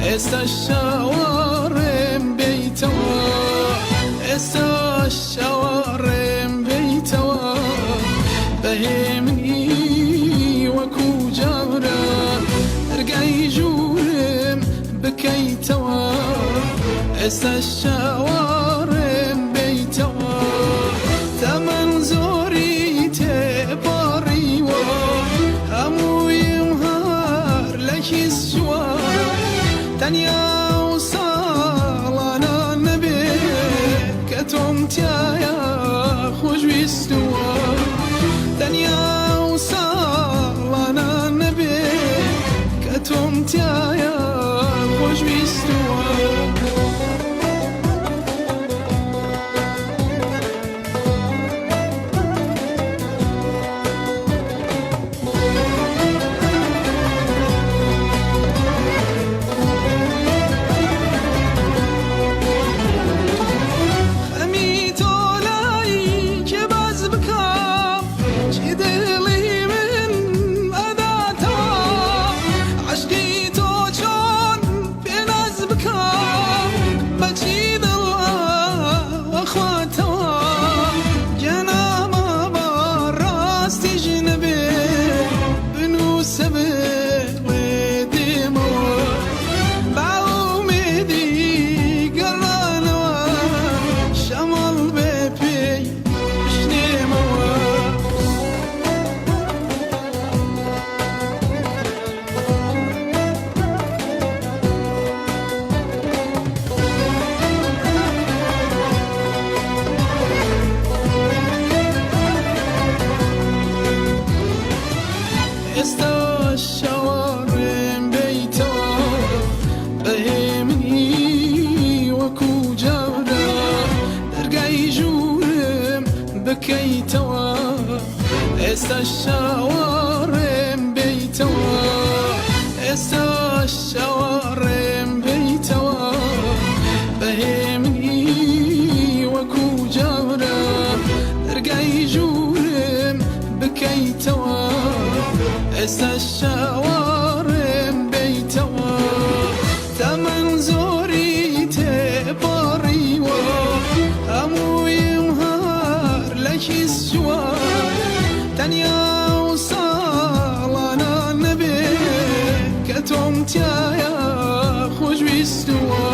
ئێستا چاوەڕێم بێیتەوە، ئێستا چاوەڕێم بێیتەوە، بە هێمنی وەکو جاران دەرگای ژوورم بکەیتەوە، ئێستا چاوەڕێم بێیتەوە. تەمەن زۆری تێپەڕیوە، هەموویم هەر لە کیس چووە، تەنیا ئەو ساڵانە نەبێ کە تۆم تیایا خۆشویستووە، تەنیا ئەو ساڵانە نەبێ کە تۆم تیایا خۆشویستووە. خەمی تۆ لای کێ باس بکەم، چی دڵی من ئەداتەوە، عەشقی تۆ چۆن پێناس بکەم، بە چی دڵ ئەخواتەوە، گیانامە بە ڕاستیش نەبێ بنووسە بڵێ دێمەوە، با ئومێدی گەڕانەوە شەماڵ بێ پێی بشنێمەوە. ئێستا چاوەڕێم بێیتەوە، بە هێمنی وەکو جاران دەرگای ژوورم بکەیتەوە، ئێستا چاوەڕێم بێیتەوە، ئێستا چاوەڕێم بێیتەوە، بە هێمنی وەکو جاران دەرگای ژوورم بکەیتەوە، ئێستا چاوەڕێم بێیتەوە. تەمەن زۆری تێپەڕیوە، هەموویم هەر لە کیس چووە، تەنیا ئەو ساڵانە نەبێ کە تۆم تیایا خۆشویستووە.